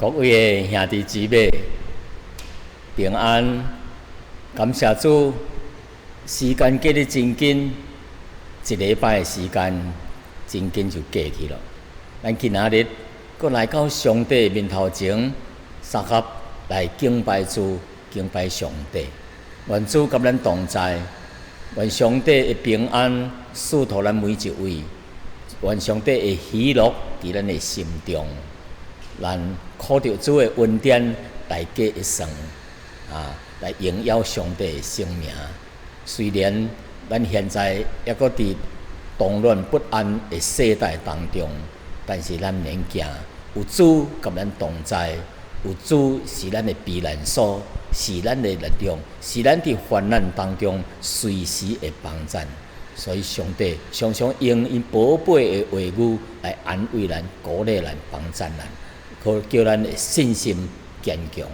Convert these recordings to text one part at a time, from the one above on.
各位的兄弟姊妹平安，感謝主，時間過得真緊，一禮拜的時間真緊就過去了。咱今仔日閣來到上帝面頭前，相合來敬拜主、敬拜上帝。願主佮咱同在，願上帝的平安賜予咱每一位，願上帝的喜樂佇咱的心中。咱靠著主的恩典來過一生，啊，來榮耀上帝的聖名。雖然咱現在猶閣佇動亂不安的世代當中，但是咱免驚，有主佮咱同在，有主是咱的避難所，是咱的力量，是咱佇患難當中隨時會幫咱。所以上帝常常用𪜶寶貝的話語來安慰咱、鼓勵咱、幫贊咱。好叫咱的信心堅強，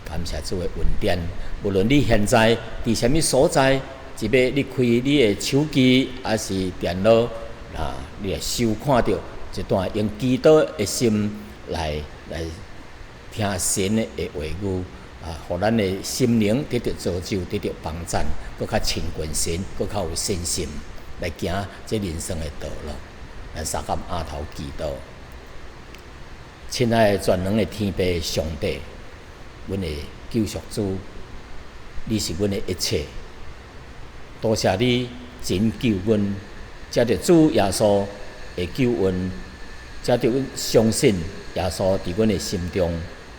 感謝主的恩典。無論你現在佇啥物所在，一欲你開你的手機抑是電腦，啊，你會收看著這段用祈禱的心來聽神的話語，啊，予咱的心靈得著造就，得著幫贊，閣較親近神，閣較有信心來行這人生的道路。咱相佮畚頭祈禱。親愛的全能的天父上帝，阮的救贖主，你是阮的一切。多謝你拯救阮，藉著主耶穌的救恩，藉著阮相信耶穌佇阮的心中，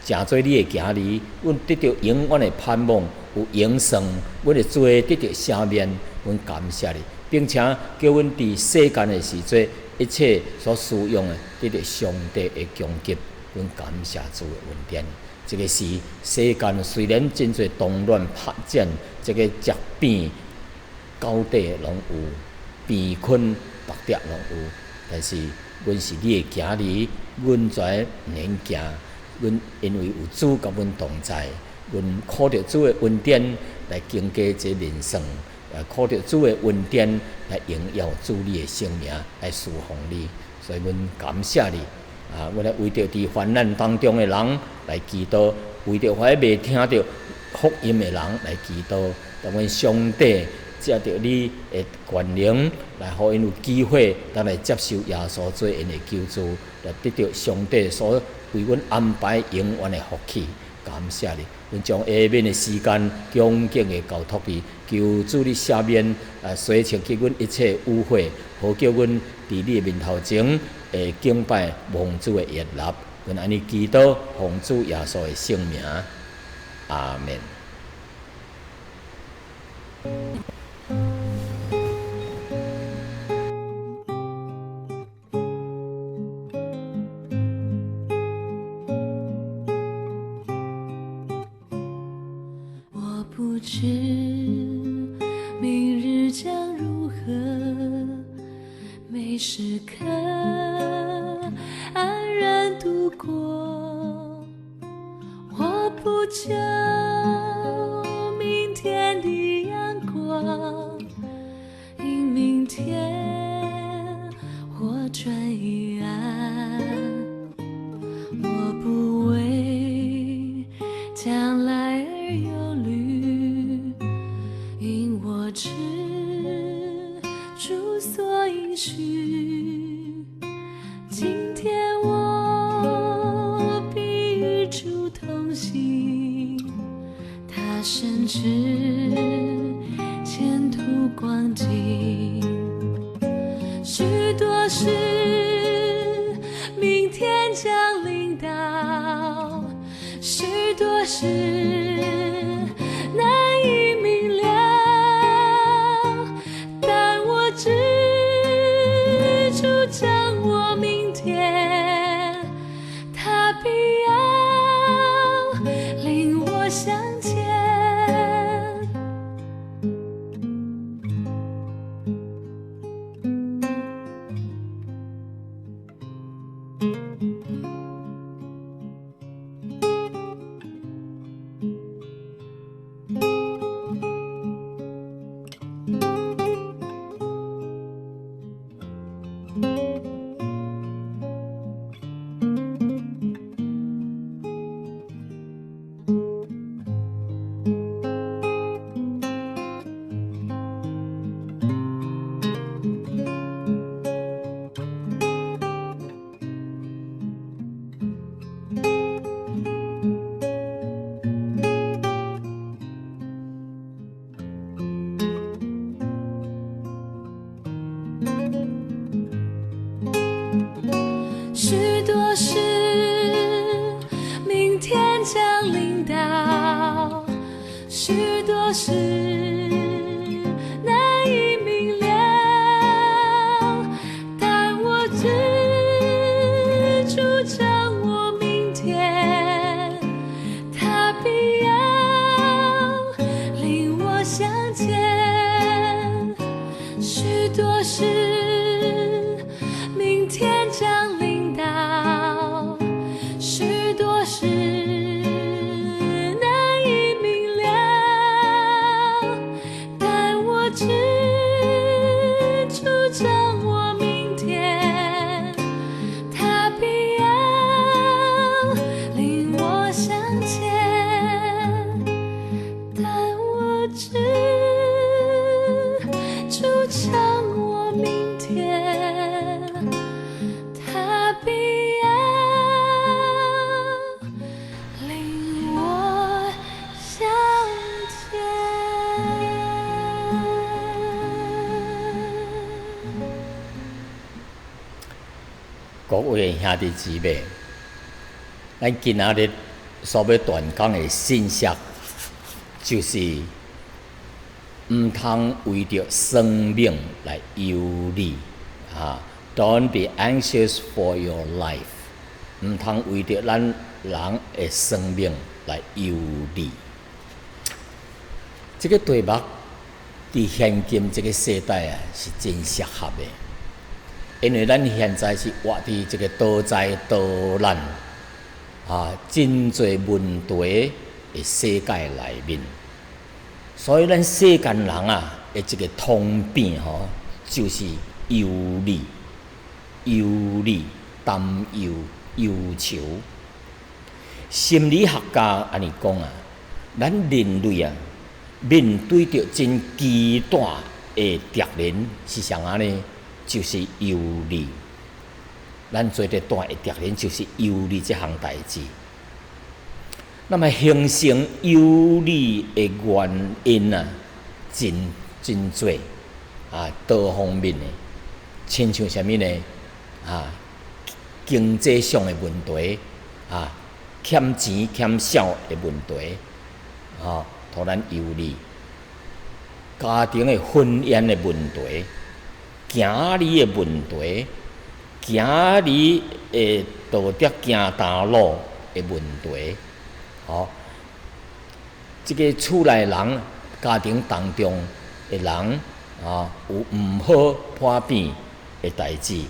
成做你的囝兒，阮得著永遠的盼望，有永生，阮的罪得著赦免，阮感謝你，並且叫阮佇世間的時陣，一切所需用的，得著上帝的供給，阮感謝主的恩典。這个時世間雖然真濟動亂拍戰，這个疾病到底攏有，貧困縛碇攏有，但是阮是你的囝兒，阮絕毋免驚。阮因為有主佮阮同在，阮靠著主的恩典來經過這人生。靠著主的恩典來榮耀主你的聖名，來侍奉你，所以阮感謝你。啊，阮來為著佇患難當中的人來祈禱，為著遐未聽著福音的人來祈禱。但願上帝藉著你的權能，來予𪜶有機會，當來接受耶穌做𪜶的救主，來得著上帝所為阮安排永遠的福氣。感謝你，阮將下面的時間恭敬的交託你，求主你赦免，啊，洗清去阮一切污穢，好叫阮佇你的面頭前會敬拜蒙主的悅納。阮按呢祈禱，奉主耶穌的聖名，阿們。我不知明日將如何，每時刻安然度過。我不求明天的陽光，因明天我轉已安。我不為將來而憂慮，因我知主所應許。今天我必與主同行，他深知前途光景，許多事明天將臨到，許多事難以明了，但我知主掌握明天，他必要領我向前。許多事，明天將臨到，許多事難以明了，但我知主掌握明天，他必要領我向前。許多事，明天將臨到，許多事難以明了，但我知主掌握明天，他必要領我向前。但我知主掌握明天，他必要領我向前。各位兄弟姊妹，咱今仔日所欲傳講的信息，就是毋通為著生命來憂慮啊！Don't be anxious for your life。毋通為著咱人的生命來憂慮。這个題目佇現今這个世代啊，是真適合的，因為咱現在是活佇一个多災多難啊，真濟問題的世界內面，所以咱世間人啊，的一个通病吼，就是憂慮、憂慮、擔憂、憂愁。心理學家按呢講啊，咱人類啊，面對著真巨大的敵人是啥仔呢？就是憂慮。咱最大的敵人就是憂慮這項代誌。那麼形成憂慮的原因啊，真真濟啊，多方面的，親像啥物呢？啊，經濟上的問題啊，欠錢欠少的問題，啊，予咱憂慮；家庭的婚姻的問題，子女的問題，子女的道德行大路的問題，吼，這个厝內人家庭當中的人啊，有毋好破病的代誌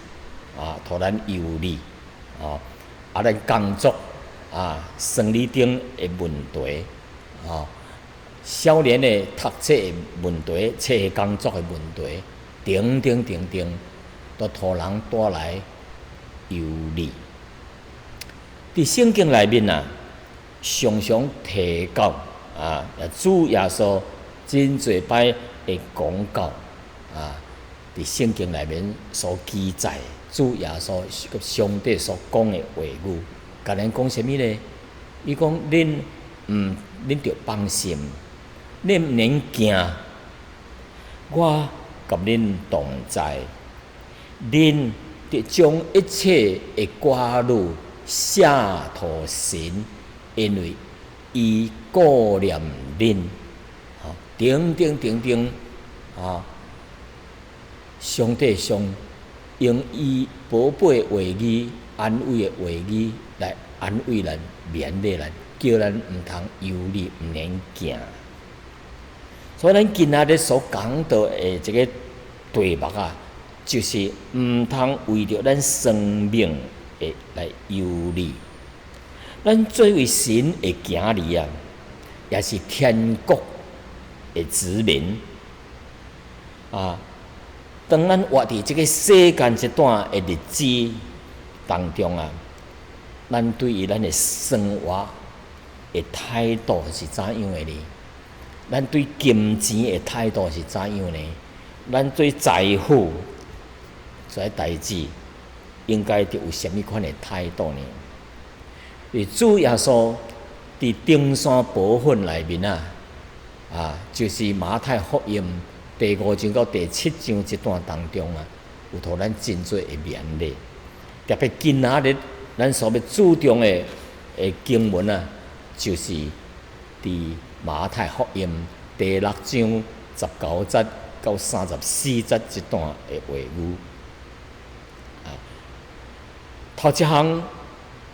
啊，予咱憂慮，啊，啊，咱工作啊，生理頂的問題，啊，少年的讀冊的問題，找工作的問題，等等等等，都予人帶來憂慮。佇聖經內面啊，常常提到啊，主耶穌真濟擺會講到啊，佇聖經內面所記載，主耶穌佮上帝所講的話語，共咱講啥物呢？伊講恁毋，恁著放心，恁毋免驚，我佮恁同在，恁著將一切的掛慮卸予神，因為伊顧念恁，吼，等等等等，啊，上帝上用伊寶貝話語、安慰的話語來安慰咱、勉勵咱，叫咱毋通憂慮、毋免驚。所以咱今仔日所講到的這个題目啊，就是毋通為著咱生命的來憂慮。咱作為神的子兒啊，也是天國的子民啊。當咱活佇這个世間這段的日子當中啊，咱對於咱的生活的態度是怎樣的呢？咱對金錢的態度是怎樣呢？咱對財富這代誌應該著有啥物款的態度呢？主耶穌佇登山寶訓內面啊，啊，就是馬太福音第五章到第七章這段當中啊，有予咱真濟的勉勵。特別今仔日咱所欲注重的經文啊，就是佇馬太福音第六章十九節到三十四節這段的話語。啊，頭一項，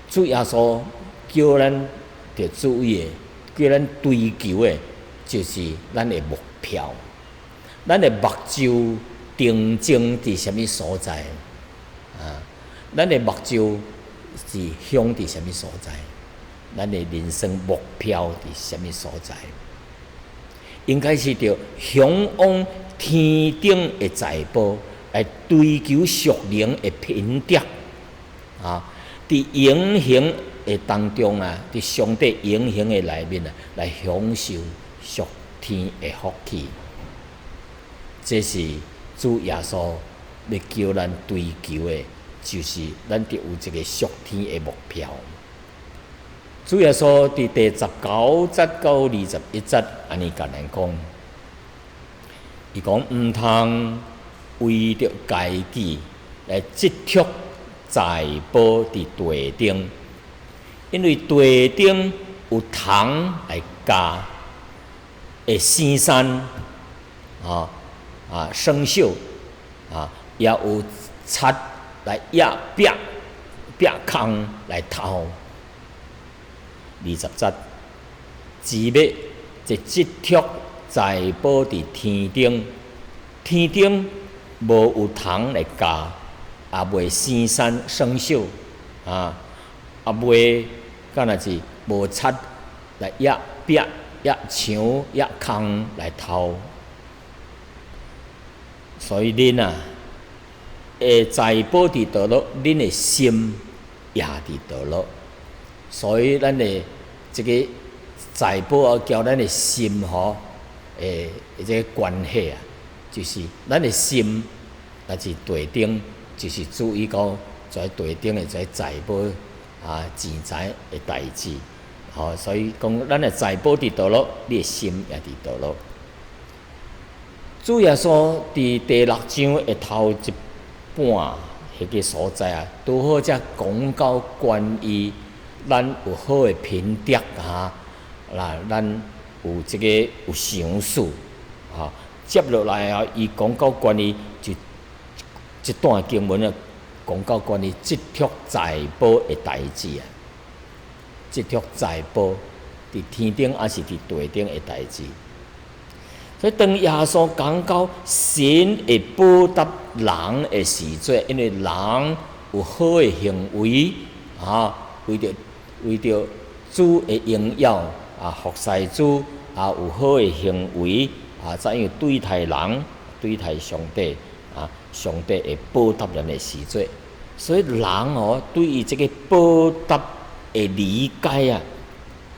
主耶穌叫咱著注意的，叫咱追求的，就是咱的目標。咱的目睭定睛佇啥物所在？啊，咱的目睭是向佇啥物所在？咱的人生目標佇啥物所在？應該是著嚮往天頂的財寶，來追求屬靈的品德。啊，佇永恆的當中啊，佇上帝永恆的內面啊，來享受屬天的福氣。這是主耶穌欲叫咱追求的，就是咱著有一個屬天的目標。主耶穌佇第十九節到二十一節，按呢共咱講，伊講毋通為著家己來積蓄財寶佇地頂，因為地頂有蟲來咬，會生鏽，生鏽，啊，也有賊來壓壁壁空來偷。二十節，只欲這積蓄財寶佇天頂，天頂無有蟲來咬，也袂生鏽生鏽，啊，也袂敢若是無賊來壓壁、壓牆、壓空來偷。所以恁啊，的財寶佇佗落，恁的心也佇佗落。所以咱的這个財寶啊，佮咱的心吼，這个關係啊，就是咱的心，若是地頂，就是注意講在地頂的這財寶啊、錢財的代誌，吼，所以講咱的財寶佇佗落，你的心也佇佗落。主耶穌佇第六章的頭一半彼个所在啊，拄好才講到關於咱有好的品德啊，嗱，咱有這個有賞賜，哈。接落來啊，伊講到關於就這段經文啊，講到關於積蓄財寶的代誌啊，積蓄財寶佇天頂抑是佇地頂的代誌。所以當耶穌講到神會報答人的時陣，因為人有好的行為，啊，為著主的榮耀啊，服侍主啊，有好的行為啊，怎樣對待人、對待上帝啊？上帝會報答咱的時陣。所以人哦，對於這個報答的理解啊，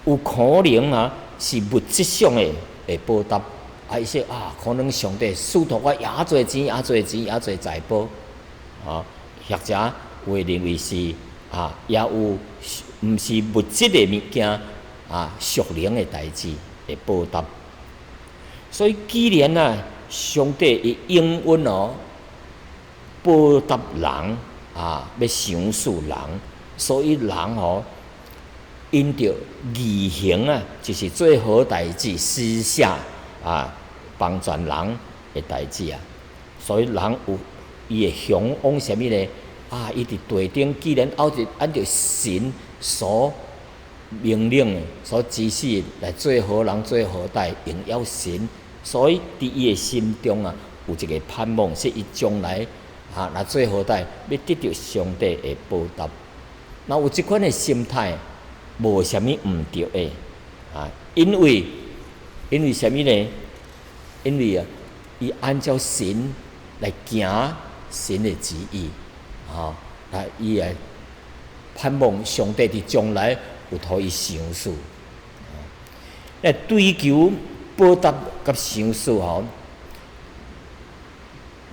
有可能啊是物質上的會報答。啊，伊說啊，可能上帝賜予我遐濟錢、遐濟錢、遐濟財寶，啊，或者有的認為是啊，也有毋是物質的物件啊，屬靈的代誌會報答。所以，既然啊，上帝會應允哦，報答人啊，欲賞賜人，所以人哦，因著義行啊，就是做好代誌，施捨啊，幫助人的代誌啊，所以人有伊會嚮往啥物呢？啊，伊佇地頂既然按著神所命令的、所指示來做好人、做好代，榮耀神，所以佇伊的心中啊，有一個盼望，是伊將來啊，若做好代，欲得著上帝的報答。若有這款的心態，無啥物毋對的啊，因為啥物呢？因為啊，伊按照神來行神的旨意，吼，啊，伊會盼望上帝佇將來有予伊賞賜。來追求報答佮賞賜吼，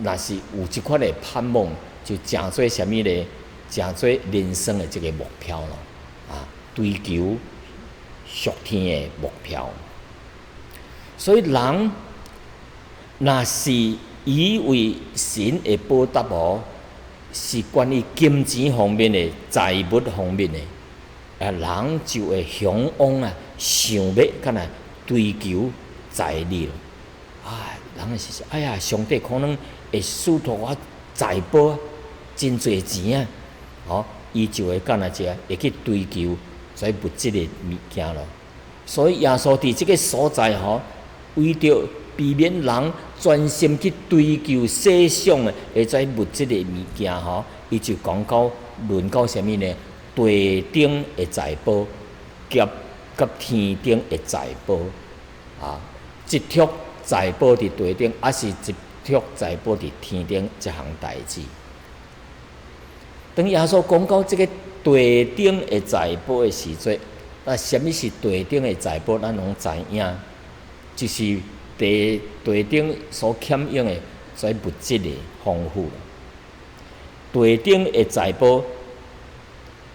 若是有這款的盼望，就成做啥物呢？成做人生的這个目標咯，啊，追求屬天的目標。所以人若是以為神的報答哦，是關於金錢方面的、財物方面的，啊，人就會嚮往啊，想欲敢若追求財力。啊，人是哎呀，上帝可能會賜予我財寶，真濟錢啊！哦，伊就會敢若這會去追求這物質的物件咯。所以耶穌佇這个所在吼，為著避免人專心去追求世上的這物質的物件吼，伊就講到論到啥物呢？地頂的財寶，佮佮天頂的財寶啊，一束財寶佇地頂，抑是一束財寶佇天頂這項代誌。當耶穌講到這个地頂的財寶的時陣，那啥物是地頂的財寶？咱攏知影，就是地地頂所欠用的這物質的豐富。地頂的財寶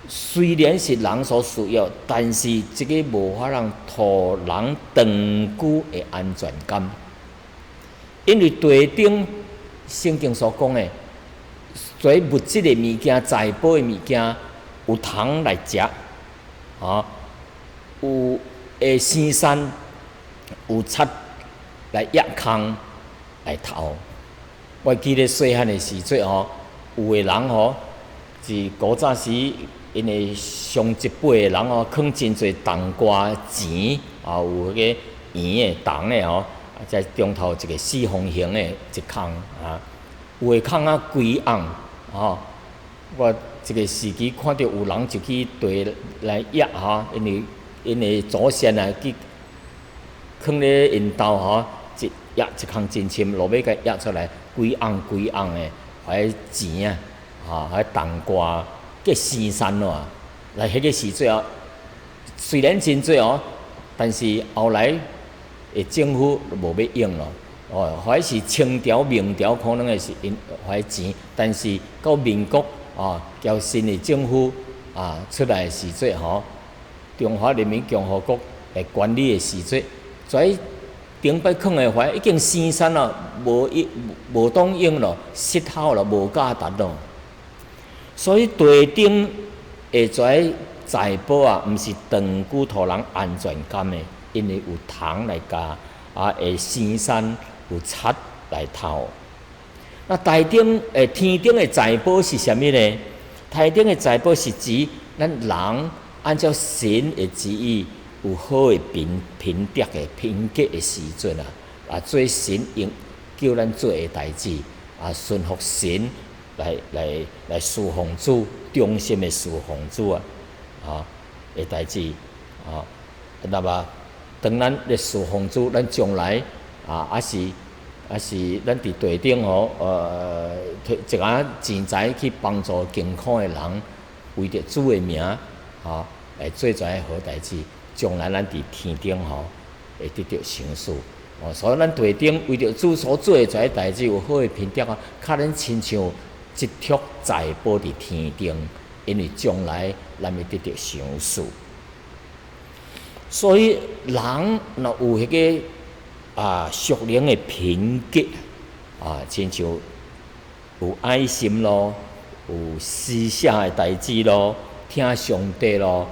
雖然是人所需要，但是這个無法通予人長久的安全感，因為地頂聖經所講的，這物質的物件、財寶的物件，有蟲來食，啊，有會生鏽，有賊來挖空來偷。我記得細漢的時陣吼，有的人吼，是古早時𪜶的上一輩的人吼，囥真濟銅瓜錢，啊，有彼个圓的銅的吼，在中頭一个四方形的一空啊，有的空啊幾甕吼。我一个時期看著有人就去地來挖吼，因為𪜶的祖先啊去囥咧𪜶兜吼，一挖一空真深，落尾共挖出來幾甕幾甕的，彼錢啊，吼，彼銅瓜計生鏽咯。來彼个時陣哦，雖然真濟哦，但是後來的政府無欲用咯。哦，還是清朝、明朝可能會是𪜶彼錢，但是到民國啊，交新的政府啊出來的時陣吼，中華人民共和國來管理的時陣，這頂擺囥的彼已經生鏽咯，無用無當用咯，失效咯，無價值咯。所以地頂的這財寶啊，毋是長久予人安全感的，因為有蟲來咬，啊會生鏽，有賊來偷。那台頂誒天頂的財寶是啥物呢？天頂的財寶是指咱人按照神的旨意，有好的品品德的品格的時陣啊，啊做神應叫咱做的代誌，啊順服神來來來侍奉主，忠心的侍奉主啊，啊的代誌啊。那麼當咱咧侍奉主，咱將來啊，抑是抑是咱佇地頂吼，提一寡錢財去幫助貧苦的人，為著主的名，吼，來做這个好代誌，將來咱佇天頂吼會得著賞賜。哦，所以咱地頂為著主所做的這个代誌有好的品德啊，較咱親像一束財寶佇天頂，因為將來咱會得著賞賜。所以人若有彼个啊屬靈的品格啊，親像有愛心咯，有施捨的代誌咯，疼上帝咯，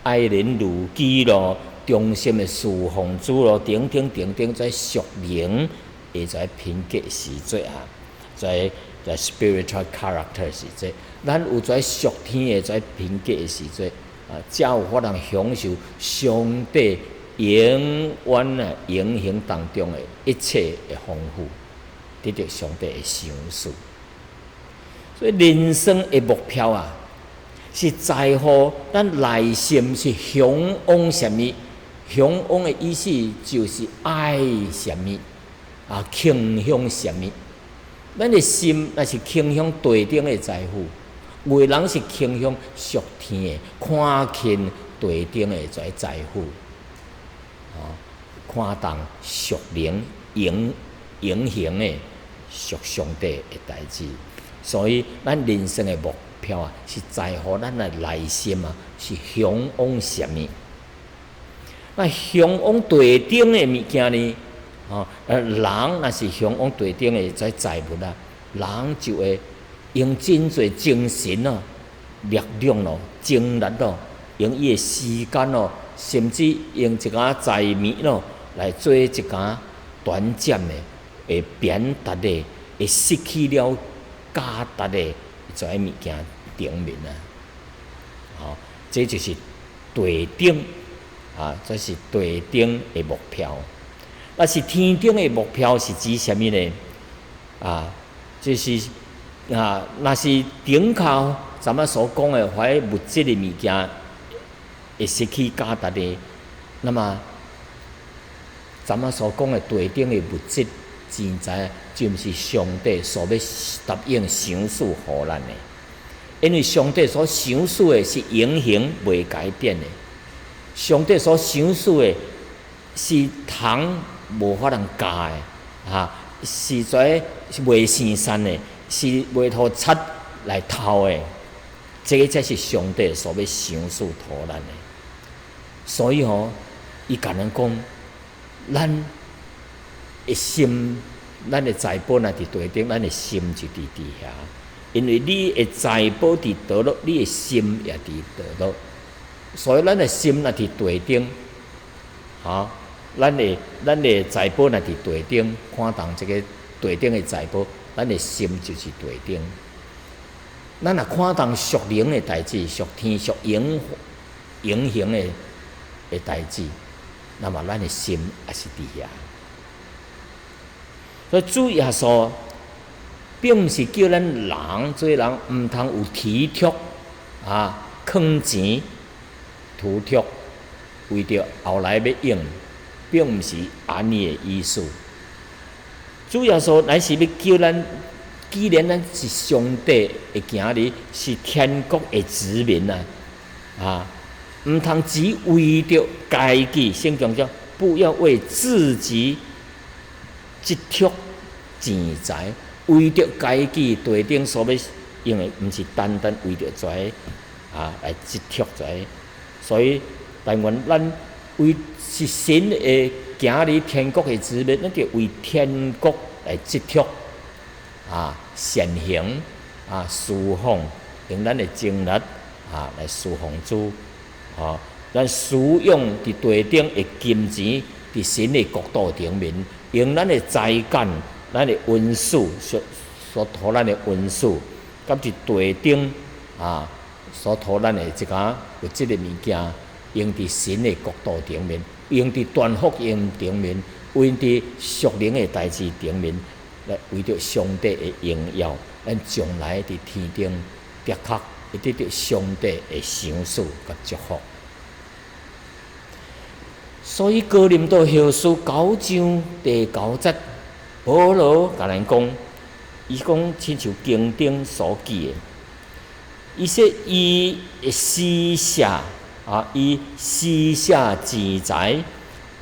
愛人如己咯，忠心的侍奉主咯，等等等等，這屬靈的這品格時陣啊，這這 spiritual character 時陣，咱有這屬天的這品格的時陣啊，才有法通享受上帝永遠啊永恆當中的一切的豐富，得著上帝的賞賜。所以人生的目標啊，是在乎咱內心是嚮往啥物？嚮往的意思就是愛啥物啊，傾向啥物？咱的心若是傾向地頂的財富，有的人是傾向屬天的，看輕地頂的這財富，哦，看重屬靈永永恆的屬上帝的代誌。所以，咱人生的目標啊，是在乎咱的內心啊，是嚮往啥物？那嚮往地頂的物件呢？吼，人若是向往地頂的這財物啊，人就會用真濟精神哦、力量咯、精力咯，用伊的時間咯，甚至用一寡財物咯，來做一寡短暫的、會貶值的、會失去了價值的這物件頂面啊！吼，這就是地頂啊，這是地頂的目標。若是天頂的目標是指啥物呢？啊，就是啊，若是頂跤咱們所講的遐物質的物件會失去價值的，那麼咱們所講的地頂的物質錢財，就毋是上帝所欲答應賞賜予咱的。因為上帝所賞賜的是永恆袂改變的，上帝所賞賜的是糖無法通加的，啊，是在袂生鏽的，是袂予賊來偷的，這个才是上帝所欲賞賜予咱的。所以吼，伊共咱講，咱的心，咱的財寶若佇地頂，咱的心就佇遐。因為你的財寶佇佗落，你的心也佇佗落。所以咱的心若佇地頂，吼，咱的財寶若佇地頂，看重這個地頂的財寶，咱的心就是地頂。咱若看重屬靈的代誌，屬天屬永恆的代誌，那麼咱的心也是佇遐。所以主耶穌並毋是叫咱人做人毋通有體貼啊，囥錢圖貼，為著後來欲用，並毋是按呢的意思。主耶穌乃是欲叫咱，既然咱是上帝的囝兒，是天國的子民啊，啊，毋通只為著家己，聖經講不要為自己積蓄錢財，為著家己地頂所欲用的，毋是單單為著這啊來積蓄財。所以，但願咱為是神的囝兒，天國的子民，咱就為天國來積蓄啊善行啊，事奉，用咱的精力啊來事奉主，吼，咱使用佇地頂的金錢，佇神的國度頂面，用咱的才幹、咱的恩賜所予咱的恩賜，佮佇地頂啊所予咱的這寡物質的物件，用佇神的國度頂面，用佇傳福音頂面，用佇屬靈的代誌頂面，來為著上帝的榮耀，咱將來佇天頂的確會得著上帝的賞賜佮祝福。所以哥林多後書九章第九節，保羅共咱講，伊講親像經頂所記的，伊說伊會施捨啊，伊施捨錢財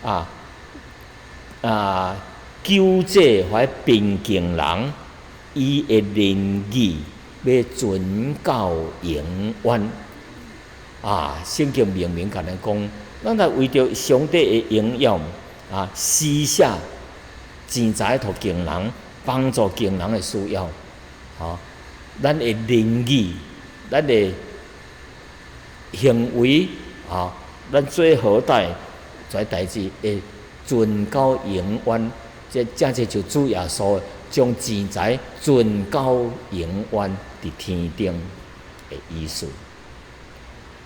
啊啊，救濟遐貧窮人，伊的仁義欲存到永遠啊！聖經明明共咱講，咱若為著上帝的榮耀啊，施捨錢財予窮人，幫助窮人的需要，吼，咱的仁義，咱的行為啊，咱做好歹這代誌會存到永遠。這正正就主耶穌將錢財存到永遠佇天頂的意思。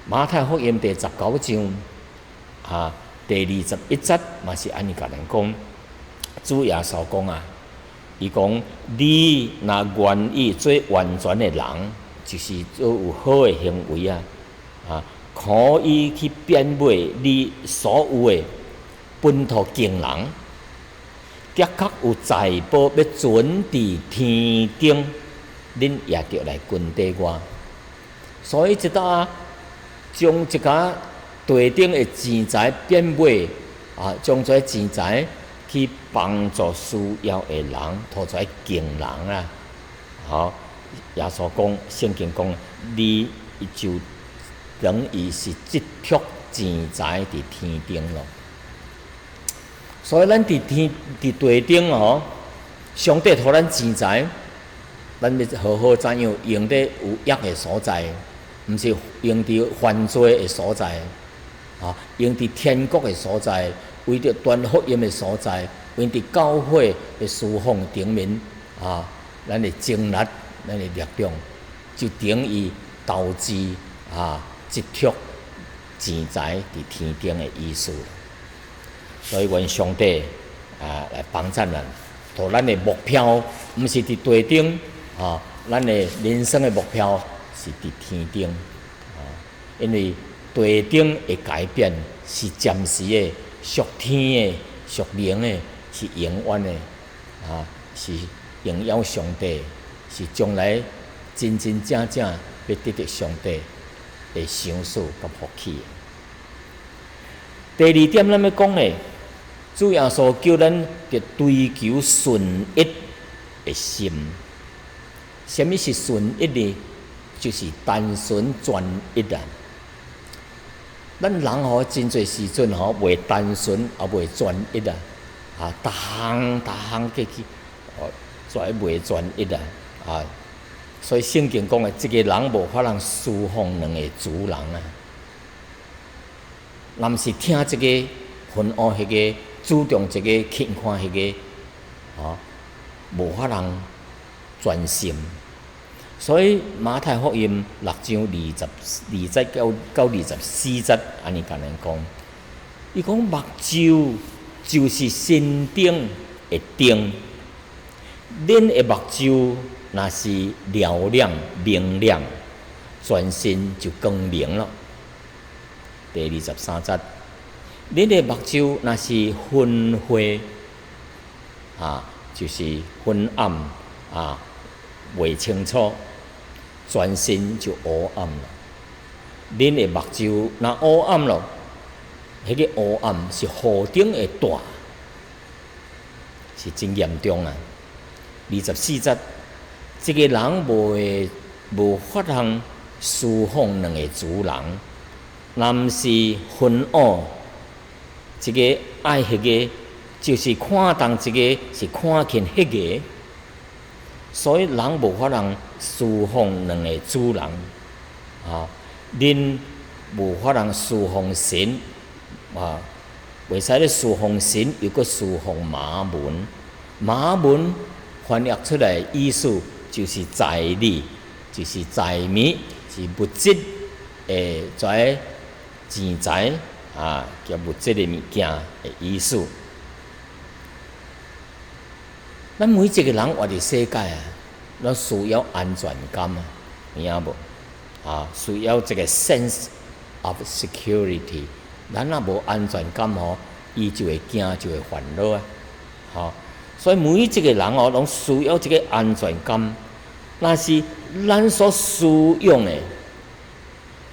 馬太福音第十九章啊，第二十一節嘛是按呢共咱講，主耶穌講啊，伊講你若願意做完全的人，就是做有好的行為啊，啊，可以去變賣你所有的，分予窮人，的確有財寶欲存佇天頂，恁也著來跟綴我。所以這搭將一寡地頂的錢財變賣啊，將這錢財去幫助需要的人，予這窮人啊。吼，耶穌講，聖經講，你就等於是積蓄錢財佇天頂咯。所以咱佇天佇地頂吼，上帝予咱錢財，咱欲好好怎樣用佇有益的所在，毋是用佇犯罪的所在，啊，用佇天國的所在，為著傳福音的所在，用佇教會的事奉頂面，啊，咱的精力、咱的力量，就等於投資啊，積蓄錢財佇天頂的意思。所以，願上帝啊來幫贊咱，予咱的目標，毋是佇地頂啊，咱的人生的目標是佇天頂啊，因為地頂的改變是暫時的，屬天的、屬靈的，是永遠的啊，是榮耀上帝，是將來真真正正欲得著上帝的賞賜佮福氣。第二點，咱欲講的，主耶穌叫咱著追求純一的心。啥物是純一呢？就是單純專一啊！咱人吼真濟時陣吼袂單純，也袂專一啊！啊，逐項逐項過去，哦，煞袂專一啊！啊，所以聖經講的，一个人無法通侍奉兩個主人啊！若毋是聽這個，恨惡彼个，注重這個，輕看彼个，吼，無法通專心。所以馬太福音六章22節到24節，按呢共咱講，伊講目睭就是身頂的燈，恁的目睭若是嘹亮明亮，全身就光明了。第23節，恁的目睭若是昏花，啊，就是昏暗啊，袂清楚，全身就烏暗了。恁的目睭若烏暗了，彼个烏暗是何等的大，是真嚴重啊！24節，一个人無法通侍奉兩個主人，若毋是恨惡一个愛彼个，就是看重一个，是看輕彼个。所以人無法通侍奉兩个主人，啊，恁無法通侍奉神，啊，袂使咧侍奉神，又閣侍奉瑪門。瑪門翻譯出來意思就是財利，就是財物，是物質的這錢財啊，叫物質的物件的意思。咱每一個人活佇世界啊，咱需要安全感啊，有影無？啊，需要這個 sense of security。咱若無安全感吼，伊就會驚，就會煩惱啊。吼，所以每一個人哦，攏需要這個安全感。若是咱所需用的，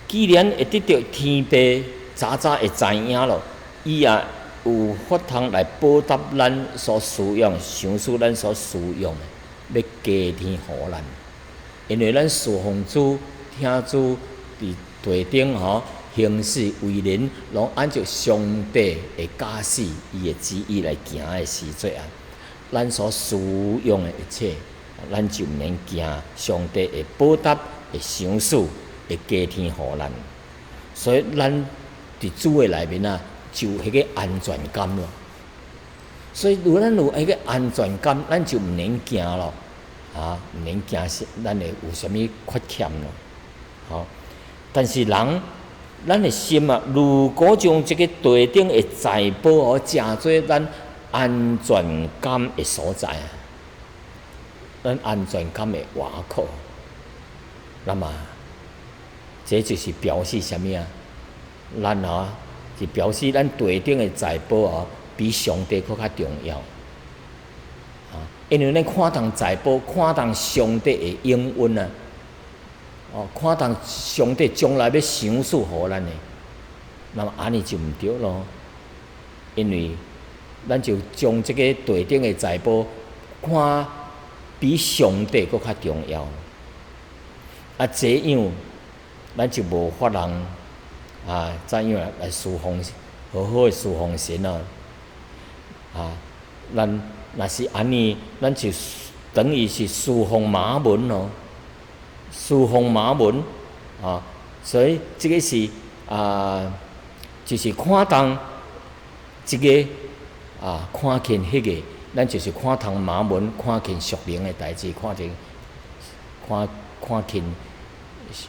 既然會得著天父早早會知影咯，伊也有法通來報答咱所需用、賞賜咱所需用的，欲加添予咱。因為咱侍奉主、聽主佇地頂吼行事為人，攏按照上帝的教示、伊的旨意來行的時陣啊，咱所需用的一切，咱就毋免驚，上帝會報答、會賞賜、會加添予咱。所以咱佇主的內面啊，就有彼个安全感咯。所以，如果咱有彼个安全感，咱就毋免驚咯，啊，毋免驚是咱會有啥物缺欠咯，吼。但是人，咱的心啊，如果將這个地頂的財寶哦，誠做咱安全感的所在啊，咱安全感的倚靠，那麼這就是表示啥物啊？咱啊，是表示咱地頂的財寶哦，比上帝閣較重要。啊，因為咱看重財寶，看重上帝的應允啊，哦，看重上帝將來欲賞賜予咱的，那麼按呢就毋對囉。因為咱就將這個地頂的財寶看比上帝閣較重要。啊，這樣咱就無法通啊，怎樣來侍奉好好的侍奉神啊？啊，咱若是按呢，咱就等於是侍奉瑪門咯，侍奉瑪門啊，所以這个是啊，就是看重這个啊，看輕彼个，咱就是看重瑪門，看輕屬靈的代誌，看輕看看輕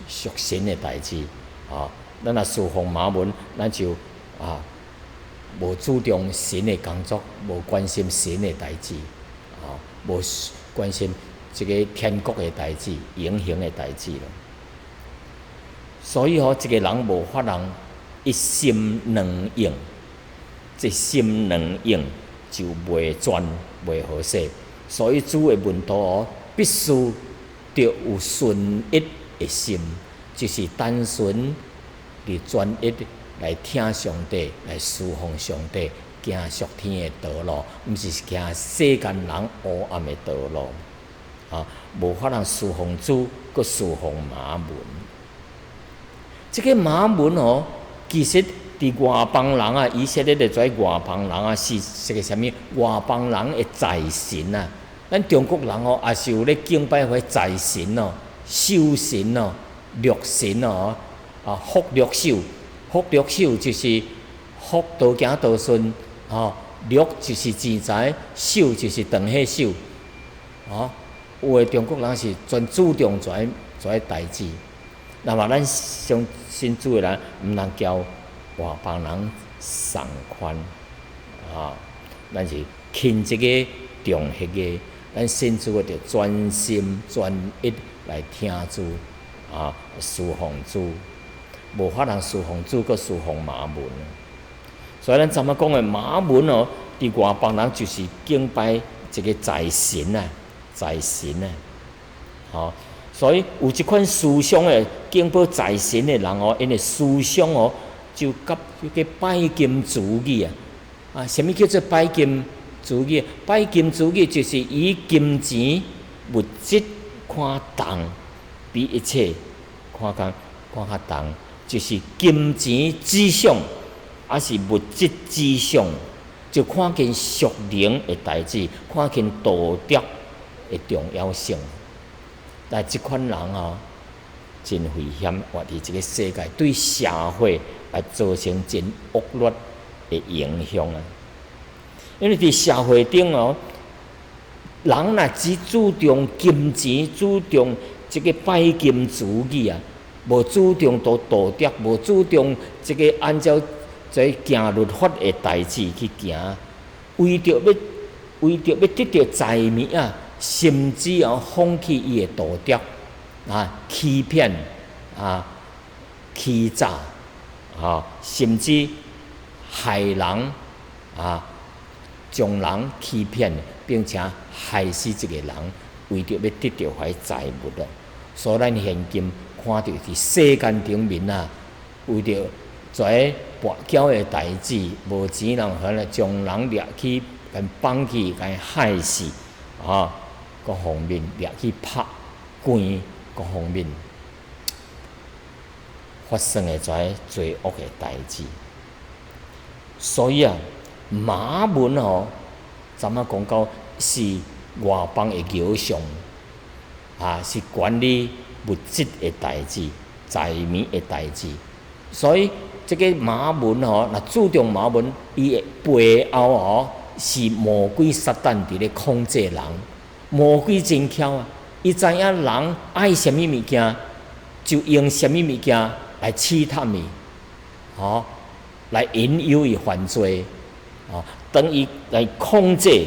屬神的代誌啊。咱若侍奉瑪門，咱就啊無注重神的工作，無關心神的代誌，啊，無關心這个天國的代誌、永恆的代誌咯。所以吼，一个人無法通一心兩用，一心兩用就袂轉袂好勢。所以主的門徒哦，必須著有純一的心，就是單純佇專一來聽上帝，來侍奉上帝，行屬天的道路，毋是行世間人黑暗的道路。啊，無法通侍奉主，閣侍奉瑪門。這个瑪門哦，其實佇外邦人啊，以色列的這外邦人啊，是這个啥物？外邦人的財神啊。咱中國人哦，也是有咧敬拜彼財神哦、壽神哦、祿神哦，啊，福祿壽，福祿壽就是福多行多順，吼，祿就是錢財，壽就是長歲壽，哦，有的中國人是專注重這這代誌。那麼咱相信主的人，毋通交外邦人仝款，啊，咱是輕這个重彼个，咱信主的著專心專一來聽主，啊，侍奉主，無法通侍奉主，閣侍奉瑪門。所以咱昨昏講的瑪門哦，佇外邦人就是敬拜一个財神啊，財神啊，吼。所以有這款思想的敬拜財神的人哦，𪜶的思想哦，就佮彼个拜金主義啊！啊，啥物叫做拜金主義？拜金主義就是以金錢物質看重，比一切看較看較重，就是金錢至上，抑是物質至上，就看輕屬靈的代誌，看輕道德的重要性。但這款人哦，真危險，活佇這个世界，對社會會造成真惡劣的影響啊！因為佇社會頂哦，人若只注重金錢，注重這个拜金主義啊，無注重到道德，無注重這个按照這行律法的代誌去行，為著欲得著財物啊，甚至哦放棄伊的道德啊，欺騙啊，欺詐啊，甚至害人啊，將人欺騙，並且害死一個人，為著欲得著彼財物啊。所以咱現今看著佇世間頂面啊，為著這跋筊的代誌，無錢人可能將人掠去，共綁去，共害死啊！各方面掠去拍關，各方面發生的這罪惡的代誌。所以啊，瑪門吼，昨昏講到是外邦的偶像，啊，是管理物質的代誌、財物的代誌。所以這个瑪門吼，若注重瑪門，伊的背後吼是魔鬼撒旦佇咧控制人。魔鬼真巧啊！伊知影人愛啥物物件，就用啥物物件來試探伊，吼，來引誘伊犯罪，吼，等伊來控制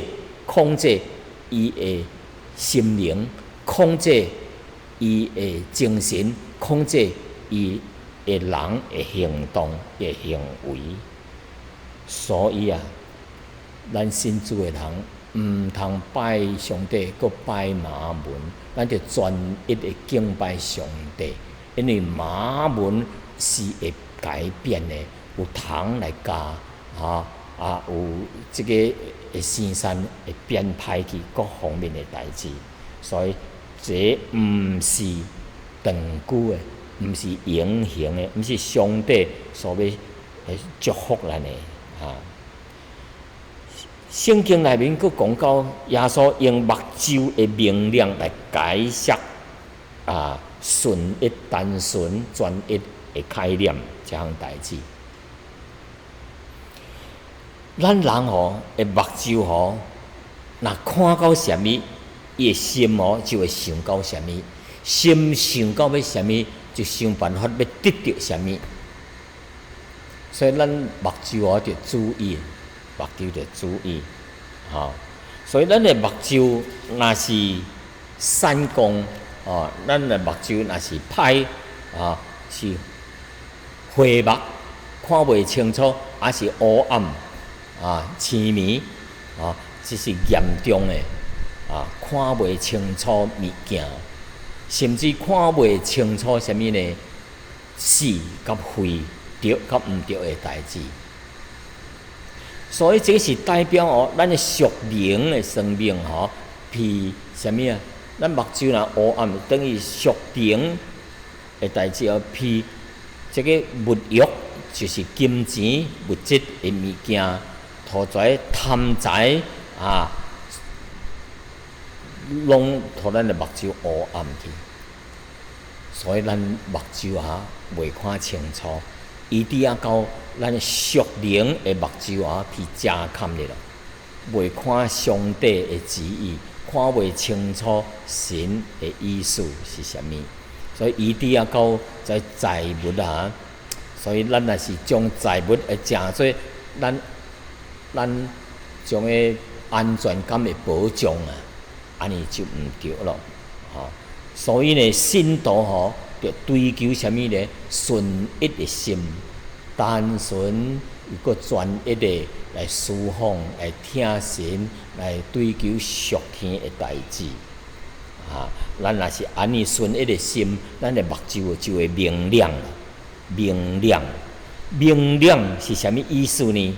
伊的心靈，控制伊的精神，控制伊的人的行動的行為。所以啊，咱信主的人毋通拜上帝，閣拜瑪門，咱著專一的敬拜上帝，因為瑪門是會改變的，有蟲來咬，啊啊，有這个會生產會變歹去各方面的代誌，所以這毋是長久的，毋是永恆的，毋是上帝所欲祝福咱的啊。聖經內面閣講到耶穌用目睭的明亮來解釋啊，純一、單純、專一的概念這項代誌。咱人吼的目睭吼，若看到啥物，伊的心吼就會想到啥物，心想到欲啥物，就想辦法欲得著啥物。所以咱目睭吼著注意，目睭著注意，吼。所以咱的目睭若是散光，哦，咱的目睭若是歹，啊，是花目，看袂清楚，抑是烏暗，啊，青暝，啊，這是嚴重的，啊，看袂清楚物件，甚至看袂清楚啥物呢？是佮非，對佮毋對的代誌。所以這是代表哦，咱的屬靈的生命吼，比啥物啊？咱目睭若烏暗，等於屬靈的代誌哦，比這个物欲，就是金錢、物質的物件，圖財貪財啊，攏予咱的目睭烏暗去，所以咱目睭啊袂看清楚，伊佇遐到咱屬靈的目睭啊被遮蓋咧咯，袂看上帝的旨意，看袂清楚神的意思是啥物，所以伊佇遐到在財物啊，所以咱若是將財物會誠做咱將个安全感的保障啊，按呢就毋對咯，吼。所以呢，信徒吼，著追求啥物呢？純一的心，單純又閣專一的來事奉、來聽神、來追求屬天的代誌。啊，咱若是按呢純一的心，咱的目睭就會明亮。明亮，明亮是啥物意思呢？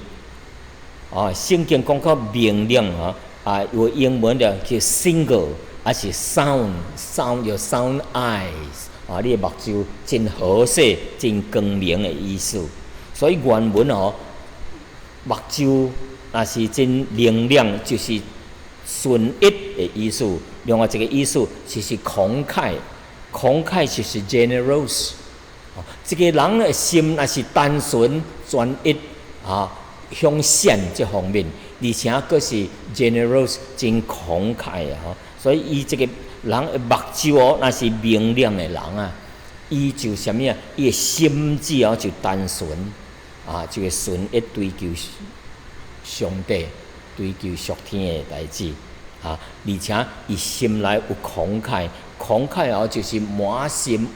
啊，聖經講到明亮啊，啊，有英文的叫 single，抑是 sound，sound 叫 sound eyes，啊，你的目睭真和諧、真光明的意思。所以原文哦，目睭若是真明亮，就是純一的意思。另外一個意思就是慷慨，慷慨就是 generous。這個人的心若是單純專一啊，向善這方面，而且閣是 generous 真慷慨啊！吼，所以伊這個人的目睭哦，若是明亮的人啊，伊就啥物啊？伊的心智哦就單純啊，就會純一追求上帝、追求屬天的代誌啊，而且伊心內有慷慨，慷慨哦就是滿心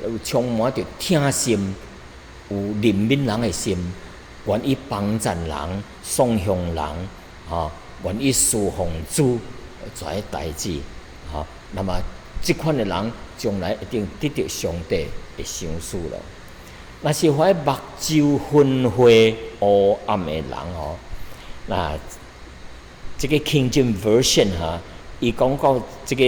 有充滿著疼心，有憐憫人的心。願意幫贊人、送向人，吼，願意侍奉主這個代誌，吼。那麼這款的人將來一定得著上帝的賞賜咯。若是懷目睭昏花烏暗的人吼，那這個 King James Version 哈，伊講到這個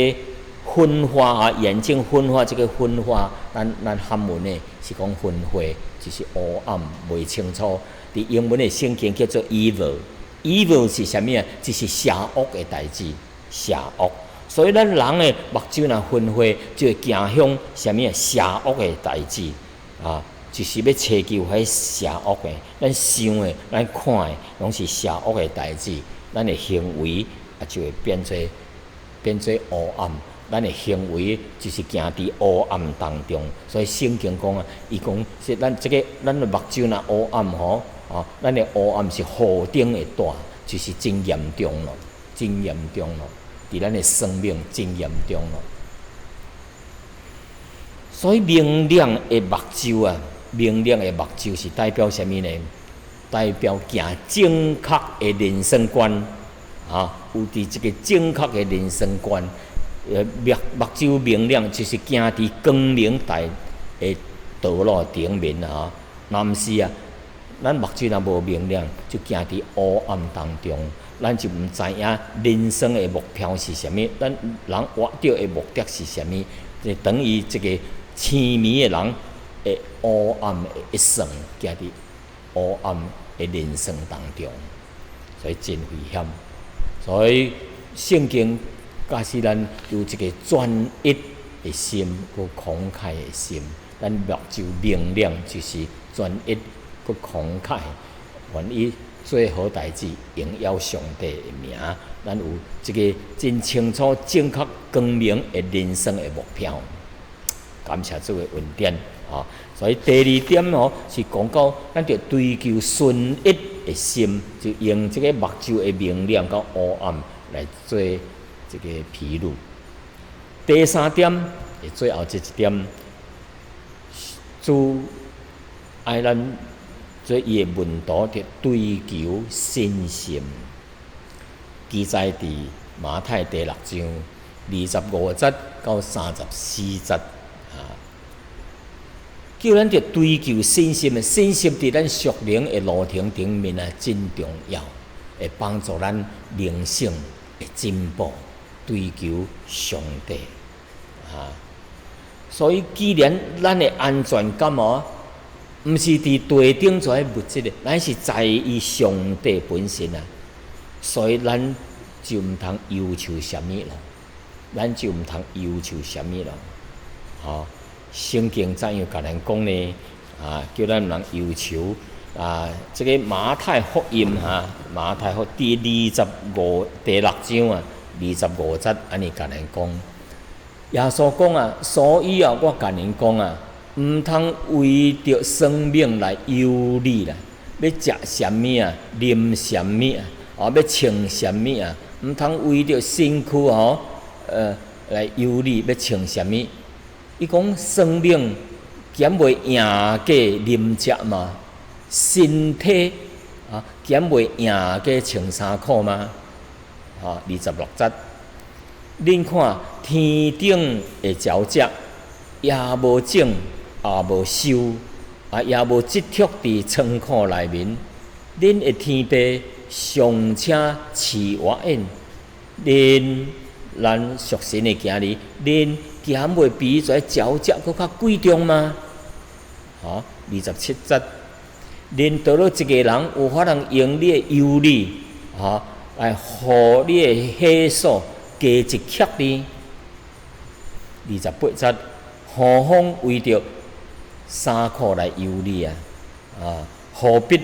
昏花啊，眼睛昏花，這個昏花，咱漢文呢是講昏花，就是烏暗袂清楚。佇英文的聖經叫做 evil，evil 是啥物啊？就是邪惡的代誌，邪惡。所以咱人的目睭若昏花，就會行向啥物啊？邪惡的代誌啊，就是欲尋求彼邪惡的。咱想的、咱看的，攏是邪惡的代誌。咱的行為啊，就會變做烏暗。咱的行為就是行佇烏暗當中。所以聖經講啊，伊講是咱這個咱的目睭若烏暗吼，哦，咱的烏暗是何等的大，就是真嚴重咯，真嚴重咯，佇咱的生命真嚴重咯。所以明亮的目睭啊，明亮的目睭是代表啥物呢？代表行正確的人生觀啊，有佇這個正確的人生觀，目睭明亮就是行佇光明大的道路頂面啊。若毋是啊，咱目睭若無明亮，就行佇烏暗當中，咱就毋知影人生的目標是啥物，咱人活著的目的是啥物，就等於這個痴迷的人的烏暗的一生，行佇烏暗的人生當中。所以真危險。所以聖經教示咱有一個專一的心，閣慷慨的心。咱目睭明亮，就是專一閣慷慨，願意做好代誌，榮耀上帝的名。咱有一個真清楚、正確、光明的人生的目標。感謝主的恩典，啊！所以第二點哦，是講到咱著追求純一的心，就用這个目睭的明亮佮烏暗來做這个譬喻。第三點，會最後這一點，主愛咱做伊的門徒，著追求信心。記載佇馬太第六章25節到34節。啊，叫咱著追求信心的，信心佇咱屬靈的路程頂面啊，真重要，會幫助咱靈性的進步，追求上帝。啊，所以既然咱的安全感哦，毋是佇地頂這物質的，乃是在於上帝本身啊，所以咱就毋通憂愁啥物咯，咱就毋通憂愁啥物咯。吼，聖經怎樣共咱講呢？啊，叫咱毋通憂愁啊！這个馬太福音哈，馬太福第二十五第六章啊，二十五節按呢共咱講。耶穌講啊，所以啊，我共恁講啊，毋通為著生命來憂慮啦，欲食啥物啊，啉啥物啊，哦，欲穿啥物啊，毋通為著身軀吼，來憂慮欲穿啥物。伊講生命敢袂贏過啉食嗎？身體啊，敢袂贏過穿衫褲嗎？啊，26節，恁看天頂的鳥隻，也無種，也無收，啊，也無積蓄佇倉庫內面。恁的天父尚且飼活𪜶，恁咱屬神的囝兒，恁敢袂比這鳥隻閣較貴重嗎？好，27節，恁佗落一个人有法通用你的憂慮，吼，來予你的歲數加一尺呢？28節，何況為著衫褲來憂慮啊？啊，何必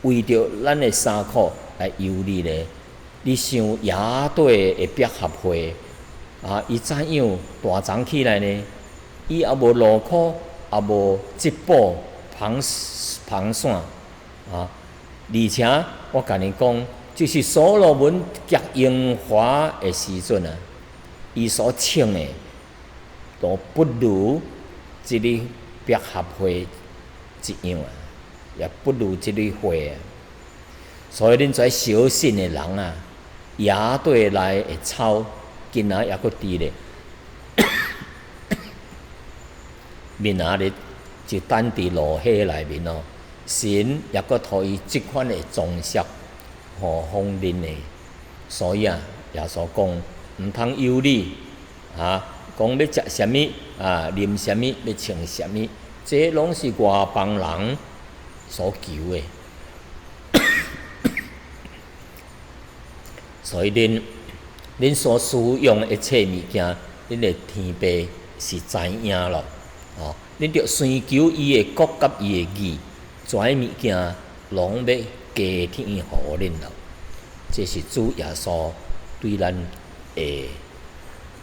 為著咱的衫褲來憂慮呢？你想野地的百合花啊，伊怎樣大長起來呢？伊也無勞苦，也無織布、紡紡線啊！而且我共你講，就是所羅門極榮華的時陣啊，伊所穿的都不如這个百合花一樣啊，也不如這个花啊。所以恁這小信的人啊，野地內的草，今仔猶閣佇咧，明仔日就等佇爐火內面哦。神猶閣予伊這款的裝飾，何況恁呢？所以啊，耶穌講毋通憂慮啊，講欲食啥物啊，啉啥物，欲穿啥物，這攏是外邦人所求的。所以恁恁所使用的一切物件，恁的天父是知影咯。哦，恁著先求伊的國佮伊的義，這物件攏欲加添予恁咯。這是主耶穌對咱的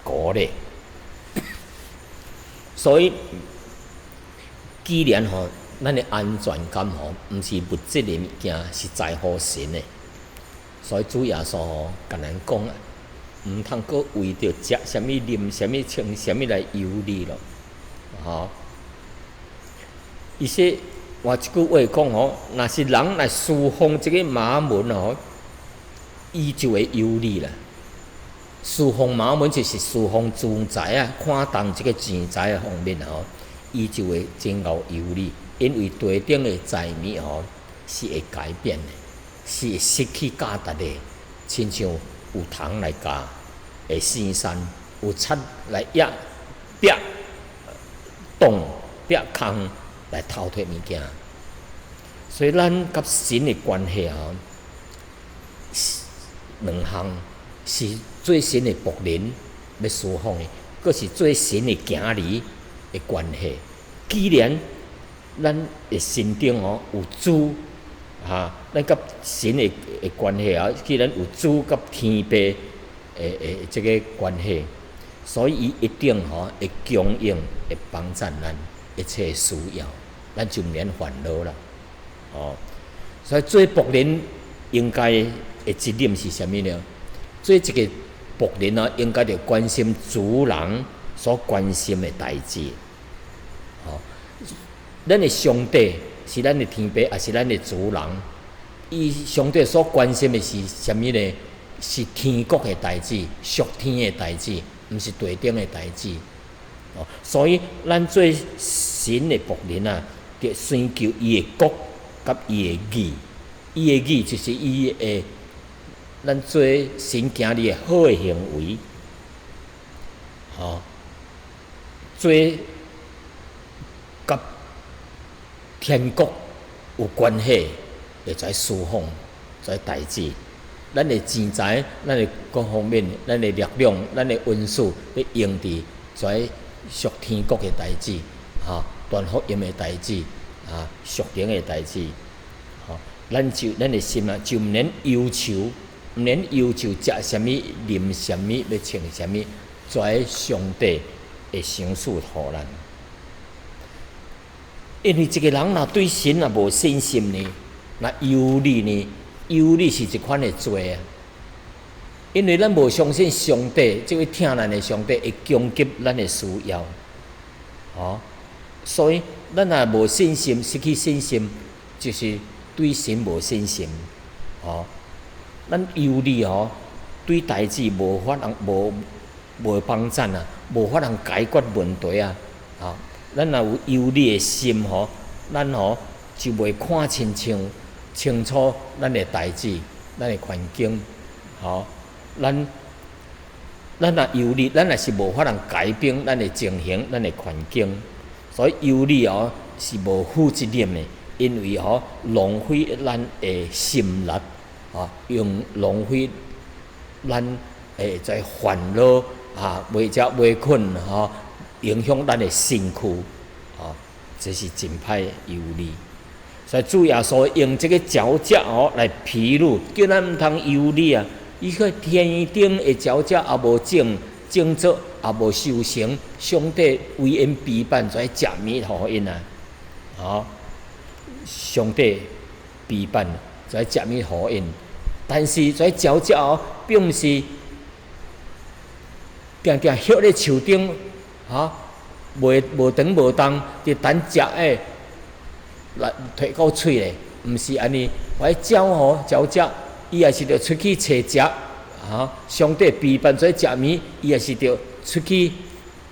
鼓勵。所以，既然吼，咱的安全感吼，毋是物質的物件，是在乎神的。所以主耶穌吼，共咱講啊，毋通閣為著食啥物、啉啥物、穿啥物來憂慮咯，吼。伊說換一句話講吼，若是人來侍奉這个瑪門吼，伊就會憂慮啦。侍奉瑪門就是侍奉資財啊，看重這个錢財方面吼，伊就會真𠢕憂慮，因為地頂的財物吼是會改變的。是會失去價值的，親像有蟲來咬，會生鏽；有賊來壓、壁、洞、壁空來偷提物件。所以，咱佮神的關係吼，兩項是做神的僕人欲侍奉的，閣是做神的囝兒的關係。既然咱的身頂吼有主，哈，咱佮神的關係啊，既然有主佮天父的這个關係，所以伊一定吼會供應、會幫贊咱一切需要，咱就毋免煩惱啦。哦，所以做僕人應該的責任是啥物呢？做一个僕人啊，應該著關心主人所關心的代誌。吼，咱的上帝是咱的天父，也是咱的主人。伊上帝所關心的是啥物呢？是天國的代誌，屬天的代誌，毋是地頂的代誌。哦，所以咱做神的僕人啊，著先求伊的國佮伊的義。伊的義就是伊的，咱做神囝兒的好的行為。吼，做佮天國有關係的這侍奉，這代誌。咱的錢財，咱的各方面，咱的力量，咱的恩賜，欲用佇這屬天國的代誌，哈，傳福音的代誌，啊，屬靈的代誌，吼，咱就咱的心啊，就毋免憂愁，毋免憂愁食啥物、啉啥物、欲穿啥物，這上帝會賞賜予咱。因為一個人若對神若無信心呢，若憂慮呢，憂慮是一款的罪啊。因為咱無相信上帝，這位疼咱的上帝會供給咱的需要，哦，所以咱若無信心，失去信心，就是對神無信心，哦。咱憂慮哦，對代誌無法通無無幫贊啊，無法通解決問題啊，啊，咱若有憂慮的心吼，咱吼就袂看親像清楚咱的代誌、咱的環境，吼，咱若憂慮，咱也是無法通改變咱的情形、咱的環境，所以憂慮哦是無負責任的，因為吼浪費咱的心力，啊，用浪費咱會在煩惱啊，袂食袂睏吼，影響咱的身軀，啊，這是真歹憂慮。所以主耶穌用這个鳥隻哦來譬喻，叫咱毋通憂慮啊！伊個天頂的鳥隻也無種種作，也無收成，上帝為𪜶備辦這食物予𪜶啊！吼，上帝備辦這食物予𪜶，但是這鳥隻哦，並毋是定定歇咧樹頂，吼，袂無長無動，佇等食的來提到喙咧，毋是按呢。彼鳥吼，鳥隻，伊也是著出去揣食，吼，上帝備辦這食物，伊也是著出去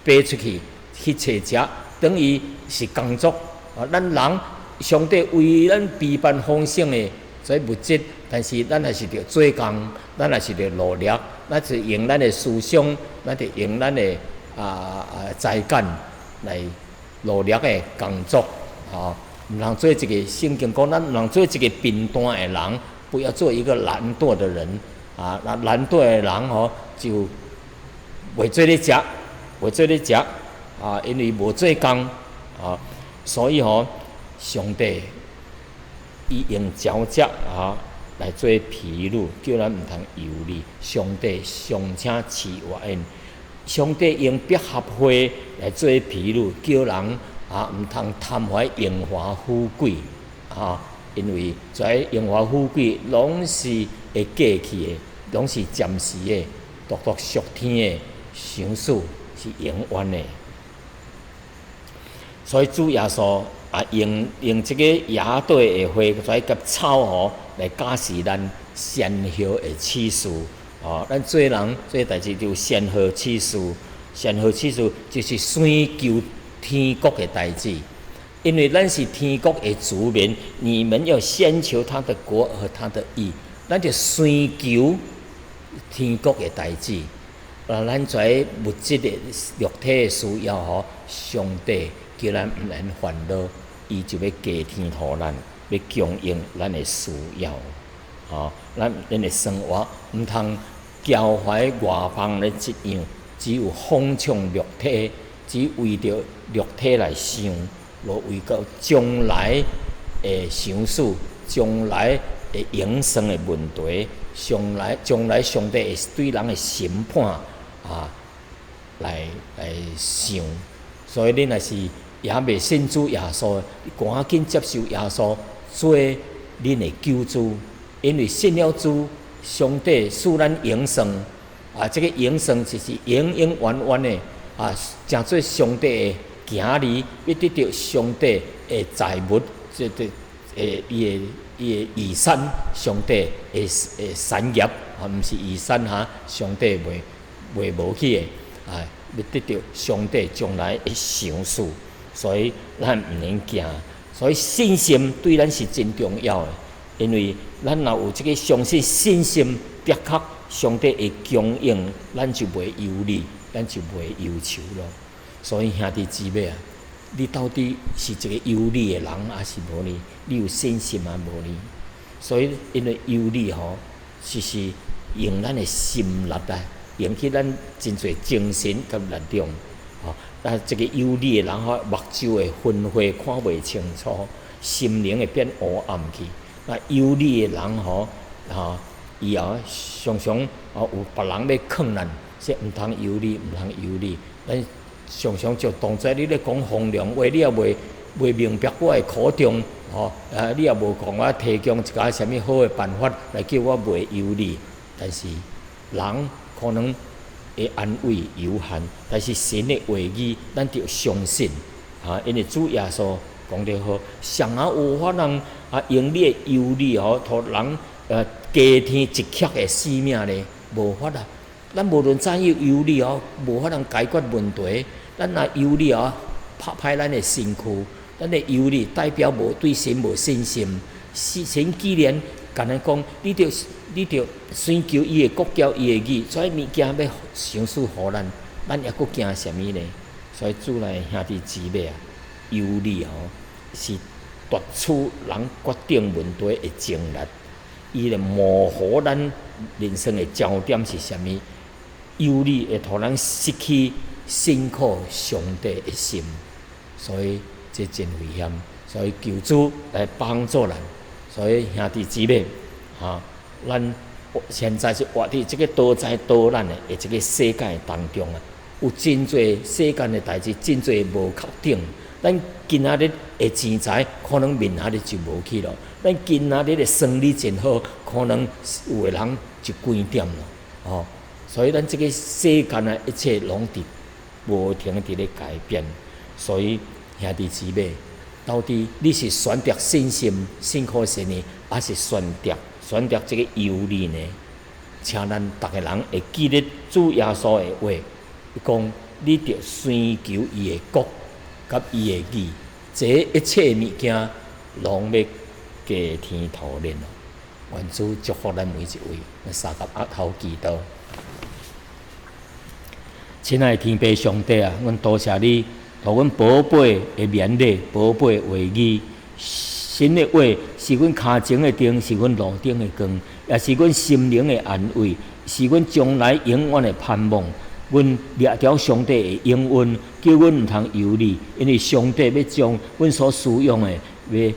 飛出去去揣食，等於是工作。啊，咱人上帝為咱備辦豐盛的這物質，但是咱還是著做工，咱也是著努力，咱是用咱的思想，咱著用咱的才幹來努力的工作，吼。毋通做一个聖經講，咱毋通做一個貧惰的人，不要做一個懶惰的人。啊，那懶惰的人吼就袂做咧食，袂做咧食，啊，因為無做工，啊，所以吼，上帝伊用鳥隻啊來做譬喻，叫咱毋通憂慮。上帝尚且飼活𪜶，上帝用百合花來做譬喻，叫人啊，毋通貪愛榮華富貴，啊，因為這榮華富貴攏是會過去的，攏是暫時的，獨獨屬天的賞賜是永遠的。所以主耶穌啊，用這个野地的花，來佮草吼，來教示咱先後的次序。哦，咱做人做代誌就先後次序，先後次序就是先求天國的代誌，因為咱是天國的子民，你們要先求他的國和他的義，咱就先求天國的代誌。啊，咱這物質的肉體的需要吼，上帝叫咱毋免煩惱，伊就欲加添予咱，欲供應咱的需要，吼。咱的生活毋通驕懷外放的一樣，只有奉衝肉體，只為著肉體來想，無為到將來的賞賜，將來的永生的問題，將來上帝會對人的審判啊，來想。所以你若是猶未信主耶穌，你趕緊接受耶穌做恁的救主，因為信了主，上帝賜咱永生啊！這個永生就是永永遠遠的啊，成做上帝的囝兒，欲得著上帝的財物，這個伊的遺產，上帝的產業啊，毋是遺產哈，上帝袂無去的啊，欲得著上帝將來的賞賜，所以咱毋免驚。所以信心對咱是真重要的，因為咱若有這個相信信心，的確上帝會供應，咱就袂憂慮，咱就袂憂愁咯。所以兄弟姊妹啊，你到底是一個憂慮的人，抑是無呢？你有信心啊無呢？所以因為憂慮吼，就是用咱的心力啊，用去咱真濟精神佮力量，吼。啊，這個憂慮的人吼，目睭會昏花，看袂清楚，心靈會變烏暗去。那憂慮的人吼，吼，伊啊常常啊有別人欲勸咱，說毋通憂慮，毋通憂慮。咱常常就當做你咧講風涼話，你也袂明白我的苦衷，吼，啊，你也無共我提供一寡啥物好的辦法來叫我袂憂慮。但是人可能的安慰有限，但是神的話語，咱著相信，哈，因為主耶穌講得好，誰仔有法通啊，用你的憂慮吼，予人加添一刻的性命咧？無法啊！咱無論怎樣憂慮哦，無法通解決問題。咱若憂慮哦，拍歹咱的身軀，咱的憂慮代表無對神無信心。神既然共咱講，你著尋求伊的國佮伊的義，這物件欲賞賜予咱，咱猶閣驚啥物呢？所以主內兄弟姊妹啊，憂慮吼是奪取人決定問題的精力，伊來模糊咱人生的焦點是啥物？憂慮會予咱失去信靠上帝的心，所以這真危險。所以求主來幫助咱。所以兄弟姊妹，哈，咱現在是活佇這個多災多難的這個世界當中啊，有真濟世間的代誌，真濟無確定。咱今仔日的錢財，可能明仔日就無去咯。咱今仔日的生理真好，可能有的人就關店咯。哦，所以咱這個世間啊，一切攏佇無停佇咧改變。所以兄弟姊妹，到底你是選擇信心、信靠神呢，抑是選擇這個憂慮呢？請咱逐个人會記得主耶穌的話，伊講你著先求伊的國佮伊的義，這一切物件攏欲加添予恁咯。願主祝福咱每一位，咱相佮匣頭祈禱。親愛的天父上帝啊，阮多謝你，予阮寶貝的勉勵、寶貝話語。神的話是阮跤前的燈，是阮路頂的光，也是阮心靈的安慰，是阮將來永遠的盼望。阮掠著上帝的應允，叫阮毋通憂慮，因為上帝欲將阮所需用的，欲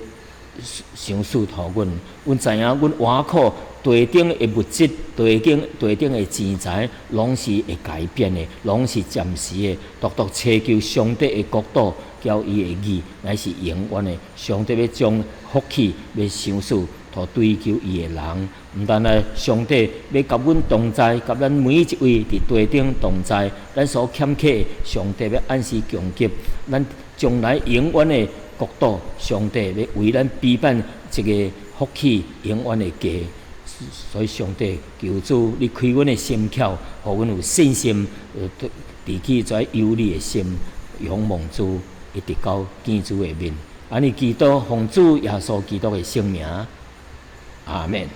賞賜予阮。阮知影，阮倚靠地頂的物質、地頂的錢財，攏是會改變的，攏是暫時的。獨獨尋求上帝的國度，佮伊的義，乃是永遠的。上帝欲將福氣欲賞賜予追求伊的人。毋但來，上帝欲佮阮同在，佮咱每一位佇地頂同在，咱所欠缺，上帝欲按時供給。咱將來永遠的國度，上帝欲為咱備辦一個福氣永遠的家。所以上帝求主，你開阮的心竅，予阮有信心，除去這憂慮的心，仰望主，一直到見主的面。按呢祈禱，奉主耶穌基督的聖名，阿門。